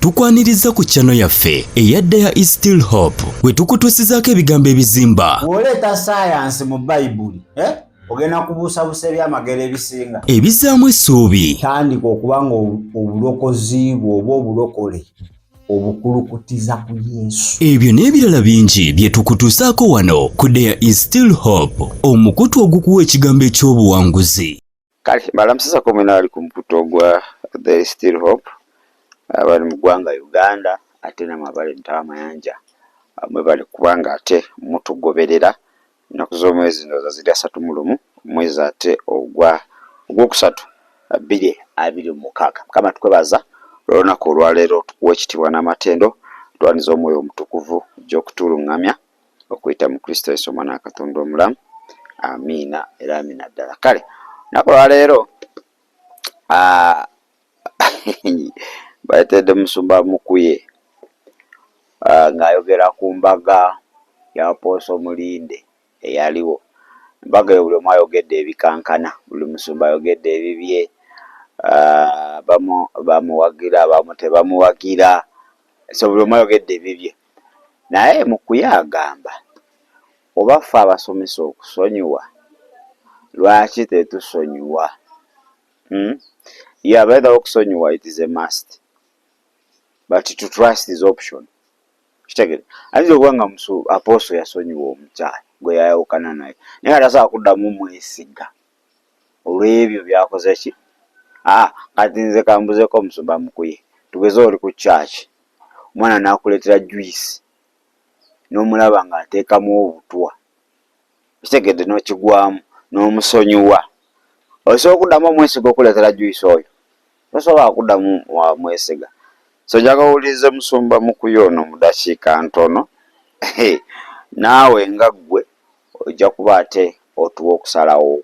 Tukwaniriza ku channel yaffe eya There is Still Hope we tukutuusizaako ebigambo ebizimba. Bw'oleeta saayansi mu Bayibuli, eh? Ogenda kubuusabuusa ebyamagero ebisinga. Ebizzaamu essuubi. Tandika okuba nga obulokozi bwo oba obulokole obukulukutiza ku Yesu. Ebyo n'ebirala bingi bye tukutuusaako wano ku There is Still Hope, omukutu ogukuwa ekigambo eky'obuwanguzi. Kale mbalamusizako mwena abali ku mukutu ogwa There is Still Hope, abali mu ggwanga Uganda ate namwe abali emitala w'amayanja, mwebale kuba nga ate mutugoberera. Ennaku z'omwezi ndowooza ziri 31 omwezi ate ogwa ogwokusatu 2026. Mukama tukwebaza olw'olunaku olwaleero, tukuwa ekitiibwa n'amatendo, twaniza omwoyo omutukuvu ojja okutulungamya okuyita mu Kristo Yesu omwana wa Katonda omulamu. Amiina era amiina ddala. Kale olunaku olwaleero baleetedde musumba Mukuye ng'ayogera ku mbaga ya Apostle Mulinde eyaliwo. Embaga eyo buli omu ayogedde ebikankana, buli musumba ayogedde ebibye, abamu bamuwagira abamu tebamuwagira, so buli omu ayogedde ebibye. Naye Mukuye agamba oba ffe abasomesa okusonyiwa lwaki tetusonyiwa? Hmm? Yeah, by the way, okusonyiwa it is a must, but to trust is option. Kitegere ayinza okuba nga musu Apostle yasonyiwa omukyala gwe yayawukana naye, naye nga tasobola kuddamu mwesiga olw'ebyo byakoze ki. Ah, kati nze kambuzeeko omusumba Mukuye, tugeze oli ku church, omwana n'akuleetera juice n'omulaba ng'ateekamu obutwa, kitegedde, n'okigwamu n'omusonyiwa, osobola okuddamu omwesiga okuleetera juice oyo? Tosobola kuddamu mwesiga. So njagala owulirize musumba Mukuye ono mu dakiika ntono, naawe nga ggwe ojja kuba ate otuwa okusalawo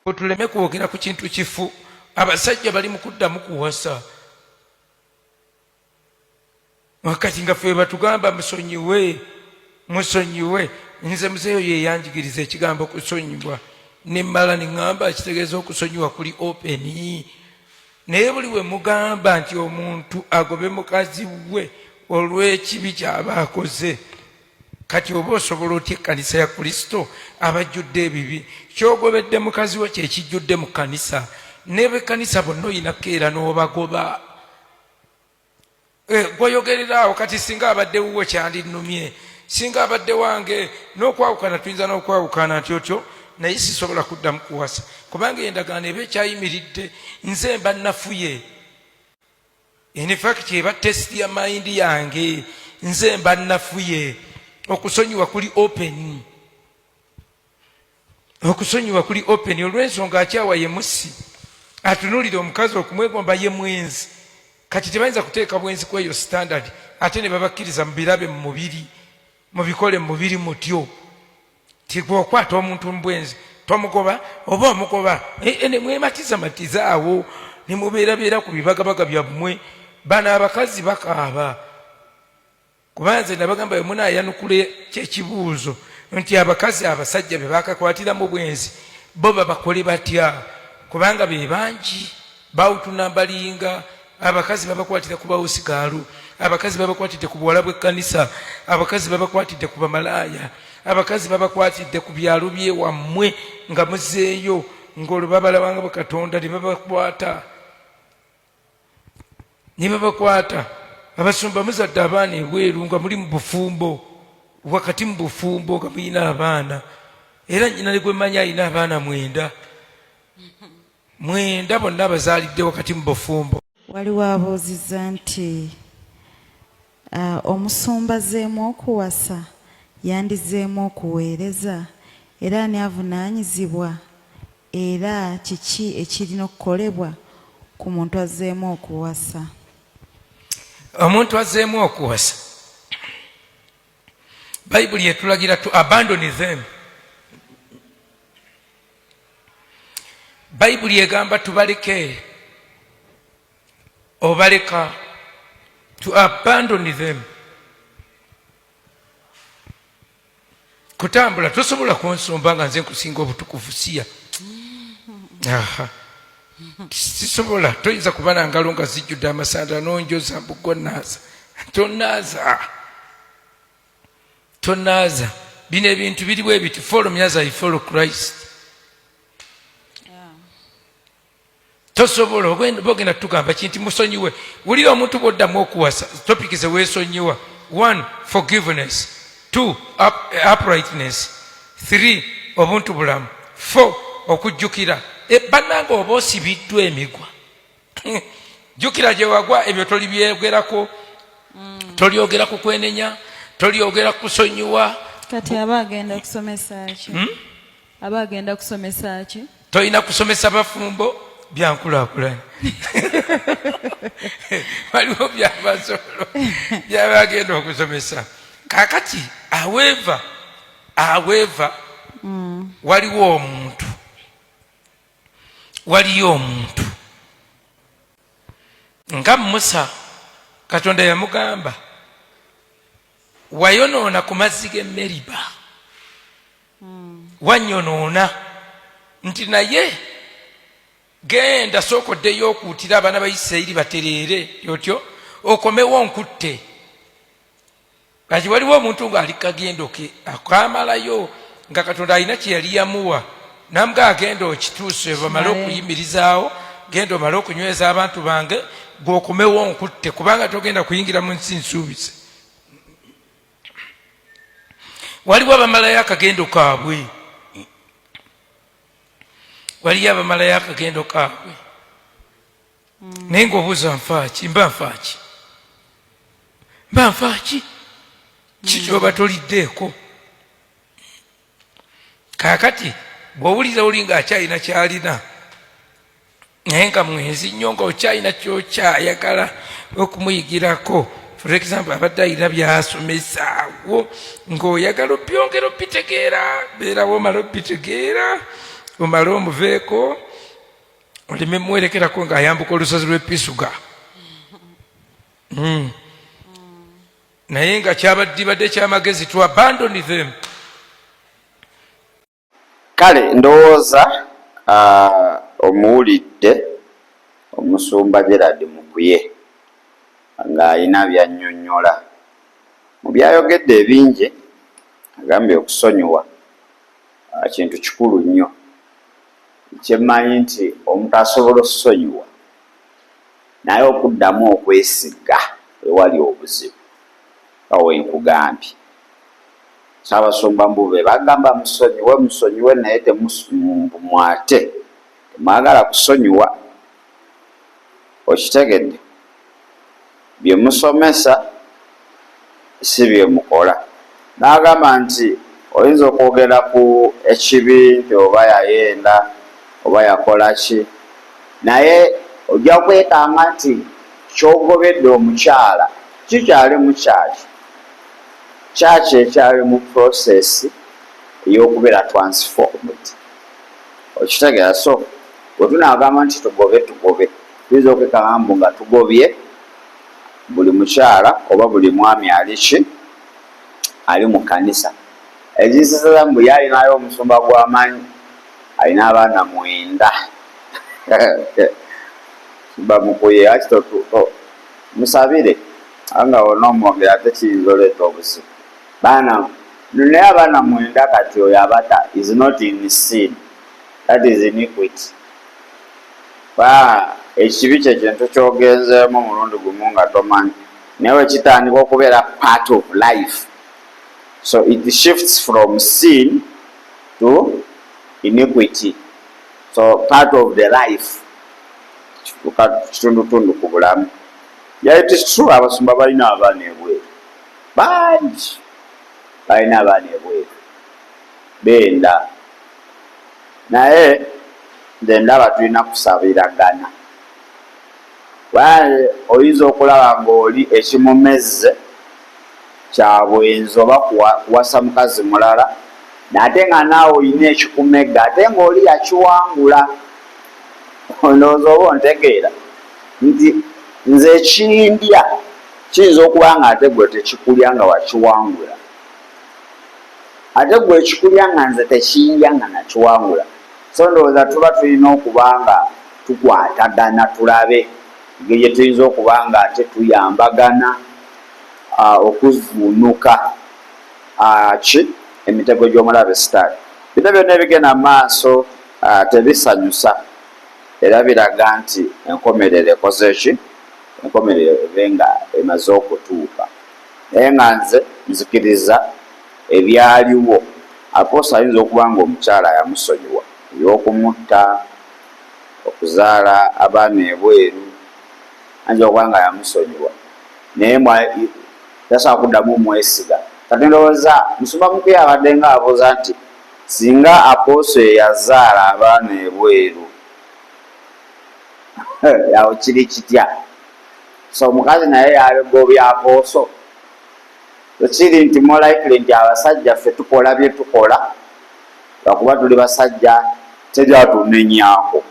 okwo. Tuleme kwogera ku kintu kifu. Abasajja bali mu kuddamu kuwasa wakati nga ffe batugamba musonyiwe, musonyiwe. Nze muzeeyo yeyanjigiriza ekigambo kusonyiwa, nemmala neŋŋamba kitegeeza okusonyiwa kuli open. Naye buli we mugamba nti omuntu agobe mukazi we olw'ekibi ky'aba akoze, kati oba osobola otya ekkanisa ya Kristo abajjudde ebibi? Kyogobedde mukazi we kyekijjudde mu kkanisa, n'ebekkanisa bonna olina kukeera n'obagoba. Gwoyogerera awo kati singa abadde wuwo kyandinumye, singa abadde wange n'okwawukana tuyinza n'okwawukana nti otyo, naye sisobola kuddamu kuwasa kubanga endagaano eba ekyayimiridde. Nze mba nafuye, in fact eba test ya mind yange, nze mba nafuye. Okusonyiwa kuli open, okusonyiwa kuli open olw'ensonga akyawa ye musi, atunuulira omukazi okumwegomba ye mwenzi. Kati tebayinza kuteeka bwenzi ku eyo standard ate ne babakkiriza mubirabe mu mubiri, mubikole mu mubiri mutyo. Tigwe okwata omuntu mu bwenzi tomugoba oba omugoba, ne mwematiza matiza awo ne mubeerabeera ku bibagabaga byammwe. Bano abakazi bakaaba kuba nze nabagamba bwe munaayanukula kyekibuuzo nti abakazi abasajja be bakakwatira mu bwenzi bo babakole batya, kubanga be bangi bawutunambalinga. Abakazi babakwatira ku bawusigaalu, abakazi babakwatidde ku buwala bw'ekkanisa, abakazi babakwatidde ku bamalaaya, abakazi babakwatidde ku byalo byewammwe nga muzeeyo ng'olwo babalabanga bwe Katonda ne babakwata, ne babakwata. Abasumba muzadde abaana ebweru nga muli mu bufumbo, wakati mu bufumbo nga mulina abaana, era nnyina ne gwe mmanyi alina abaana 9, 9 bonna abazaalidde wakati mu bufumbo. Waliwo abuuzizza nti omusumba azzeemu okuwasa yandizzeemu okuweereza, era ani avunaanyizibwa, era kiki ekirina okukolebwa ku muntu azzeemu okuwasa? Omuntu azzeemu okuwasa, Bayibuli etulagira to abandon them. Bayibuli egamba tubaleke, obaleka, to abandon them. Kutambula tosobola kunsumba nga nze nkusinga obutukuvu siya. Aha. Sisobola, toyinza kuba na ngalo nga zijjudde amasanda n'onjoza mbu gonaaza. Tonaaza, tonaaza. Bino ebintu biriwo ebiti, follow me as I follow Christ. Tosobola ogenda tugamba ki nti musonyiwe. Wulira, omuntu bwoddamu okuwasa, topic ze weesonyiwa: one, forgiveness; two, uprightness; three, obuntu bulamu; four, okujjukira. E, bannange, oba osibiddwa emigwa, jjukira gye wagwa. Ebyo tolibyogerako, tolyogera ku kwenenya, tolyogera ku kusonyiwa. Kati aba agenda kusomesa ki? Aba agenda kusomesa ki? Tolina kusomesa bafumbo byankulaakulanya. Waliwo byabasolo byaba agenda okusomesa kakati. However, waliwo omuntu, waliyo omuntu nga Musa. Katonda yamugamba, "Wayonoona ku mazzi g'e Meriba, wanyonoona," nti naye genda, sooka oddeyo okuutira abaana ba Isirayiri batereere, otyo okomewo nkutte. Kati waliwo omuntu ng'ali kagendo ke akamalayo, nga Katonda alina kye yali yamuwa, namuga, "Agenda okituuse, bamale okuyimirizaawo, genda omale okunyweza abantu bange, gweokomewo nkutte, kubanga togenda kuyingira mu nsi nsuubize." Waliwo abamalayo akagendo kaabwe, waliyo abamalayo akagendo kaabwe. Naye ngaobuuza, nfaaki? Mba nfaaki? Mba nfaaki kikyoba toliddeeko? Kaakati bw'owulira oli ng'akyalina kyalina, naye nga mwenzi nnyo, nga okyalina kyokyayagala okumuyigirako, for example, abadde alina byasomesaawo ng'oyagala obyongera obitegeera, beerawo omale obitegeera, omale omuveeko, oleme muwerekerako ng'ayambuka olusozi lw'episuga. Naye nga kyabaddibadde kyamagezi to abandon them. Kale ndowooza omuwulidde omusumba Gerard Mukuye ng'alina byannyonnyola. Mu byayogedde ebingi, agambye okusonyiwa kintu kikulu nnyo. Kyemmanyi nti omuntu asobola okusonyiwa, naye okuddamu okwesiga ewali obuzibu. Awo nkugambye, Ssaabasumba Mbube bagamba musonyiwe, musonyiwe, naye mwate temwagala kusonyiwa. Okitegedde? Bye musomesa si bye mukola. N'agamba nti oyinza okwogera ku ekibi nti oba yayenda oba yakola ki, naye ojja kwekanga nti ky'ogobedde omukyala kikyali mu kyaki, kyaki ekyali mu process ey'okubeera transformed. Okitegeera? So bwe tunaagamba nti tugobe, tugobe, tuyinza okwekanga mbu nga tugobye buli mukyala oba buli mwami ali ki ali mu kkanisa. Ekinseseza, mbu ye alinayo omusumba gw'amanyi alina abaana 9. Bamukuye ati musabire nga wona omwogera, ate kiyinza oleeta obuzibu. Baana, naye abaana 9, kati oyo abata is not in sin, that is iniquity. Ekibi kyekintu kyogenzeemu omulundi gumu nga tomanyi, naye wekitandika okubeera part of life, so it shifts from sin to iniquity. So part of the life kifuuka kitundutundu ku bulamu. Yeah, it is true, abasumba balina abaana ebweru bangi, balina abaana ebweru benda, naye nze ndaba tulina kusabiragana. Oyinza okulaba ng'oli ekimumezze kya bwenzi oba kuwasa mukazi mulala, ate nga naawe olina ekikumegga, ate ng'oli yakiwangula. Ndowooza oba ontegeera nti nze ekindya kiyinza okuba nga ate gwe tekikulya nga wakiwangula, ate gwe ekikulya nga nze tekindya nga nakiwangula. So ndowooza tuba tulina okuba nga tukwatagana tulabe engeri gye tuyinza okuba nga ate tuyambagana okuvvuunuka ki emitego gy'omulabe sitaani. Bino byonna ebigenda mu maaso tebisanyusa era biraga nti enkomerero ekoze ki? Enkomerero ebe nga emaze okutuuka. Naye nga nze nzikiriza ebyaliwo, Apostle ayinza okuba nga omukyala yamusonyiwa eby'okumutta, okuzaala abaana ebweru, ayinza okuba nga yamusonyiwa naye tasobola kuddamu mwesiga. Kati ndowooza Musumba Mukuye abadde nga abuuza nti singa Apostle ye yazaala abaana ebweru awo kiri kitya? So omukazi naye yaligobye Apostle? Kiri nti more likely nti abasajja ffe tukola bye tukola lwakuba tuli basajja, teri atunenyako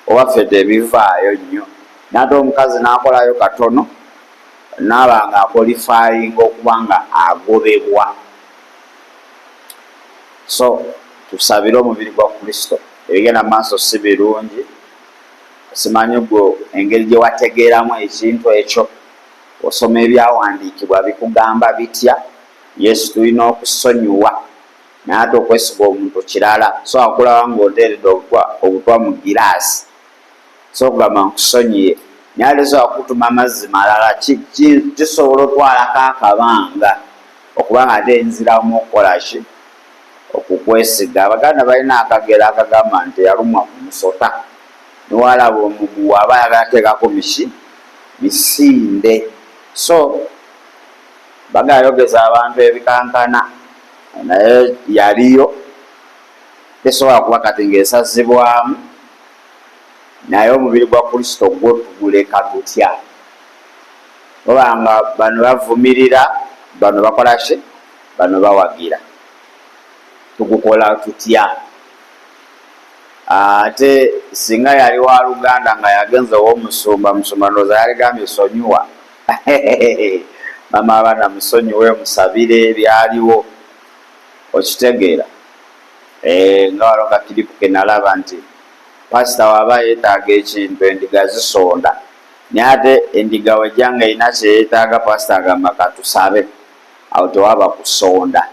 oba ffe tebivaayo nnyo, nate omukazi n'akolayo katono naaba nga akolifayinga okuba nga agobebwa. So tusabire omubiri gwa Kristo, ebigenda mu maaso si birungi. Simanyi gwe engeri gye wategeeramu ekintu ekyo. Osoma ebyawandiikibwa bikugamba bitya? Yes, tulina okusonyiwa naye ate okwesiga omuntu kirala. So akulaba nga onteeredde obutwa obutwa mu giraasi so okugamba nkusonyiye naye ate sobola kukutuma mazzi malala kisobola otwalako akabanga okuba nga ate nziramu okukola ki okukwesiga. Abaganda balina akagero akagamba nti eyalumwa ku musota newalaba omuguwa aba ayagala teekako miki misinde. So baga yayogeza abantu ebikankana naye yaliyo tesobola kuba kati ng'esazibwamu naye omubiri gwa Kristo gwo tuguleka tutya? Oba nga bano bavumirira bano bakola ki bano bawagira tugukola tutya? Ate singa yali wa luganda nga yagenze owomusumba, musumba ndowooza yaligambye sonyiwa mama abaana musonyiwe musabire byaliwo okitegeera eh, nga waliwo kakiripu kenalaba nti pasita waba yetaaga ekintu endiga zisonda naye ate endiga wejja nga erina kyeyetaaga pasita agamba katusabe awo tewaba kusonda.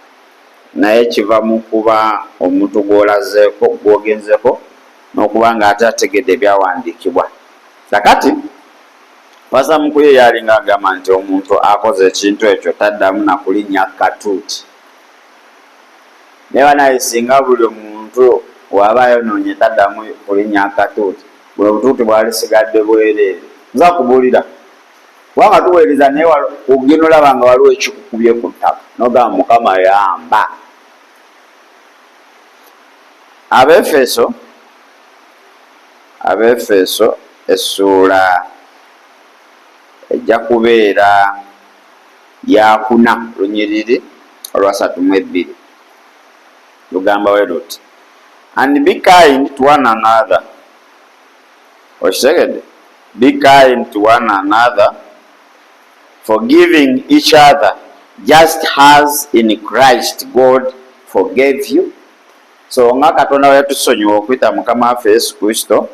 Naye kiva mu kuba omuntu gw'olazeeko, gw'ogenzeko, n'okuba nga ate ategedde Ebyawandiikibwa. Kaakati, Paasita Mukuye ye alinga agamba nti omuntu akoze ekintu ekyo taddamu na kulinnya katuuti. Naye banaye singa buli muntu bw'aba ayonoonye taddamu kulinnya katuuti, buno obutuuti bwalisigadde bwereere. Nza kubuulira. Kubanga tuweereza naye ogenda olaba nga waliwo ekikukubye ku ttaka nogamba Mukama yamba. Abeefeso, Abeefeso essuula ejja kubeera yakuna lunyiriri olwasatu mu ebbiri lugamba we luti, and be kind to one another. Okitegedde? Be kind to one another, forgiving each other just as in Christ God forgave you. So nga Katonda bwe yatusonyiwa okuyita Mukama waffe Yesu Kristo,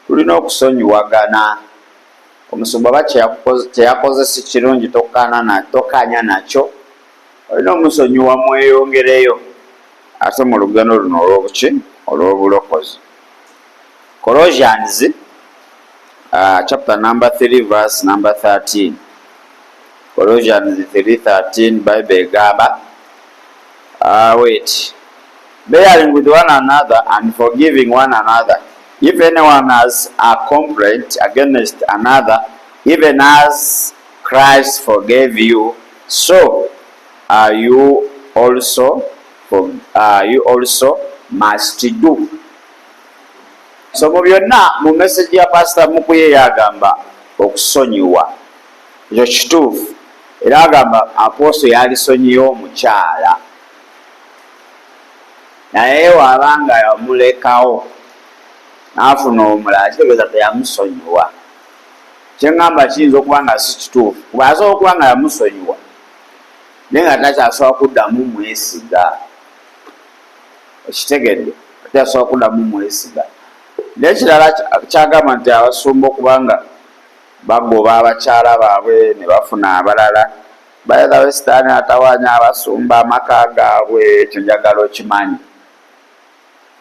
tulina okusonyiwagana. Omusumba oba kyeyakoze si kirungi, tokkaanya nakyo, olina omusonyiwa mweyongereyo ate mu lugendo luno olw'obuki olw'obulokozi. Colossians chapter number 3 verse number 13. Colossians 3:13 Bible egamba wait, bearing with one another and forgiving one another if anyone has a complaint against another, even as Christ forgave you, so you also for, you also must do. So mu byonna mu message ya Pastor Mukuye yagamba okusonyiwa ekyo kituufu, era agamba Apostle yalisonyiye omukyala naye wabanga yamulekawo n'afuna omulala kitegeeza teyamusonyiwa. Kyeŋŋamba kiyinza okuba nga si kituufu, kuba asobola okuba nga yamusonyiwa naye nga takyasobola kuddamu mwesiga. Okitegedde? Takyasobola kuddamu mwesiga. N'ekirala kyagamba nti abasumba okubanga bagoba abakyala baabwe ne bafuna abalala. By the way, sitaani atawaanya abasumba amaka gaabwe, ekyo njagala okimanyi.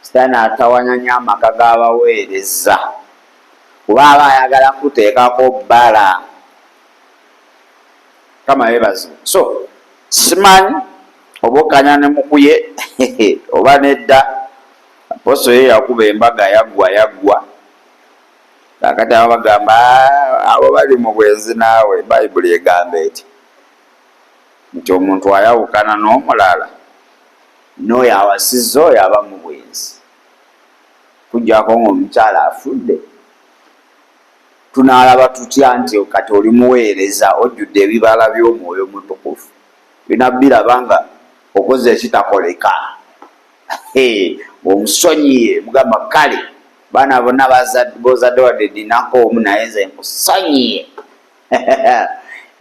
Sitaani atawanya nnyo amaka g'abaweereza kuba aba ayagala kuteekako bbala. Mukama yeebazibwe. So simanyi oba okanya ne mukuye oba nedda. Apostle ye yakuba embaga yaggwa yaggwa. Kakati abo bagamba ah, abo bali mu bwenzi naawe. Bayibuli egamba eti nti omuntu ayawukana n'omulala n'oyo awasizza oyo aba mu bwenzi, kujjako ng'omukyala afudde. Tunaalaba tutya nti kati oli muweereza ojjudde ebibala by'Omwoyo Omutukuvu? Tulina biraba nga okoze ekitakoleka. Ng'omusonyiye, mugamba kale baana bonna b'ozadde wadde nninako omu naye nze nkusonyiye.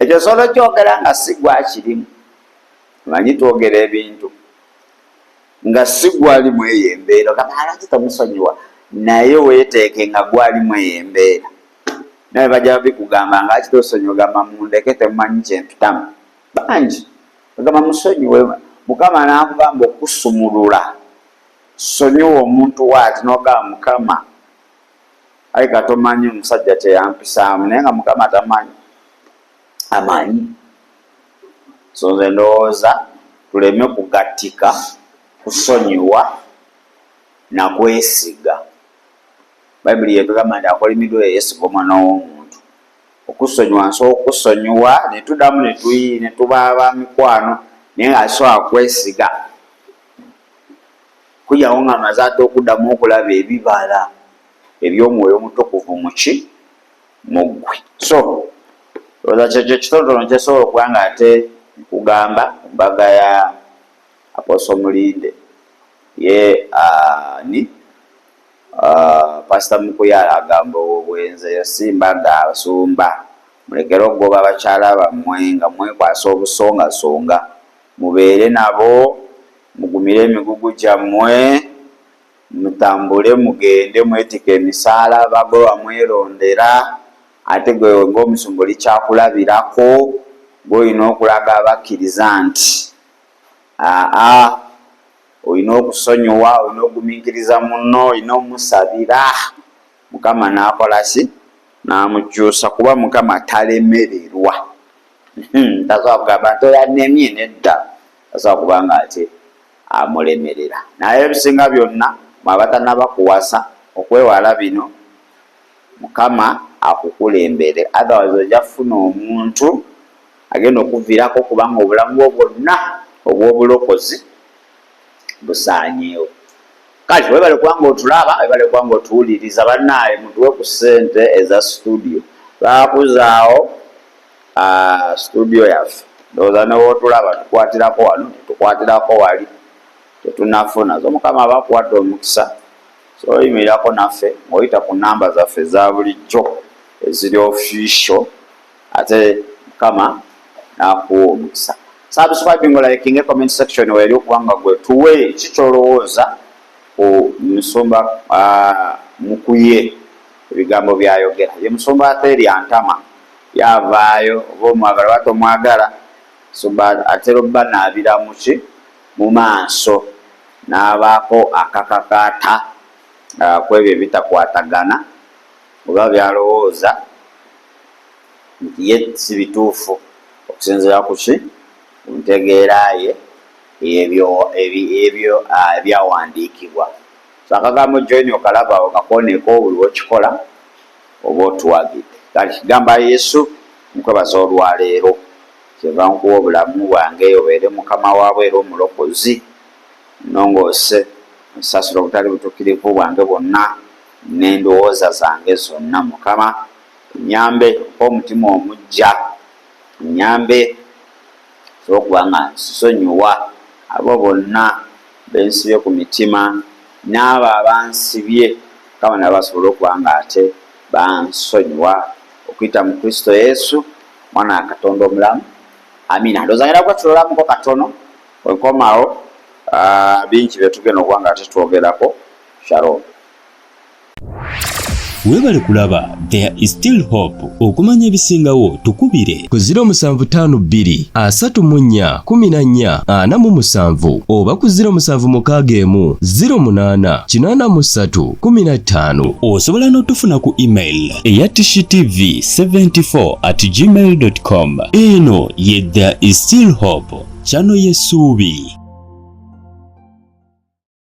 Ekyo osobola okyogera nga si gwe akirimu. Omanyi twogera ebintu nga si gwali mu eyo embeera, ogamba ah, lwaki tomusonyiwa, naye weeteeke nga gwali mu eyo embeera, naye bajja bikugamba nga lwaki tosonyiwa, ogamba mundeke temumanyi kyempitamu. Bangi bagamba musonyiwe, Mukama n'akugamba okusumulula, sonyiwa omuntu waati, n'ogamba Mukama ayi katomanyi omusajja kyeyampisaamu, naye nga Mukama tamanyi amanyi. So nze ndowooza tuleme kugattika kusonyiwa na kwesiga. Bayibuli yetugamba nti akolimidwa oyo eyesiga omwana w'omuntu. Okusonyiwa nsobola okusonyiwa ne tuddamu ne tuyi ne tuba ba mikwano naye nga sisobola kwesiga kujjako nga maze ate okuddamu okulaba ebibala eby'omwoyo omutukuvu mu ki mu ggwe. So ndowooza kyekyo ekitonotono kyesobola okuba nga ate nkugamba ku mbaga ya Apostle Mulinde ye ani Pastor Mukuyala agamba obwenzi eyo si mbaga abasumba mulekere okugoba abakyala bammwe nga mwekwasa obusongasonga mubeere nabo mugumire emigugu gyammwe Mutambule mugende mwetike emisaalaba gwe wamwerondera ate gwe ng'omusumba oli kyakulabirako gw'olina okulaga abakkiriza nti aa olina okusonyiwa olina okugumiikiriza munno olina omusabira mukama n'akola ki n'amukyusa kuba mukama talemererwa hmm, tasobola kugamba nti oyo annemye nedda tasobola kubanga ate amulemerera. Naye ebisinga byonna mwe abatanaba kuwasa okwewala bino mukama akukulembere otherwise ojja kufuna omuntu agenda okuviirako okuba nga obulamu bwo bwonna obw'obulokozi busaanyeewo. Kale webale kuba nga otulaba, webale kuba nga otuwuliriza bannaaye mutuwe ku ssente eza studio twakuzaawo Ah, studio yaffe ndowooza newotulaba tukwatirako wano tukwatirako wali tetunafuna zo mukama aba akuwadde omukisa so oyimirirako naffe ng'oyita ku namba zaffe eza bulijjo eziri official ate mukama n'akuwa omukisa subscribing liking comment section weri okubanga gwe tuwe kikyolowooza ku musumba uh, mukuye ebigambo byayogera ye musumba ate antama Ye avaayo oba omwagala oba tomwagala Suba atera obbanaabira mu ki mu maaso n'abaako akakakaata ku ebyo ebitakwatagana oba by'alowooza nti ye si bituufu okusinziira ku ki ku ntegeera ye ey'ebyo ebyo ebyawandiikibwa. So akagambo join okalaba awo kakooneko buli lw'okikola. Oba otuwagidde. Kale gamba, Ayi Yesu, nkwebaza olwa leero. Kyenva nkuwa obulamu bwange, obeere Mukama waabwo era Omulokozi. Nnongoose, onsaasire obutali butuukirivu bwange bwonna n'endowooza zange zonna, Mukama. Onnyambe, ompe omutima omuggya. Onnyambe nsobole okuba nga nsonyiwa abo bonna be nsibye ku mitima, n'abo abansibye. Mukama nabo basobole okuba nga ate bansonyiwa okuyita mu Kristo Yesu mwana wa Katonda omulamu. Amina. Ndowooza ngenda kwetulolamuko katono wenkomawo ah, bingi byetugenda okuba nga ate twogerako. Shalom. Weebale kulaba There is still hope. Okumanya ebisingawo tukubire ku 0752 34 14 47 oba ku 0761 08 83 15. Osobola n'otufuna ku email eya tishitv74 at gmail com. Eno ye There is still hope, channel y'essuubi.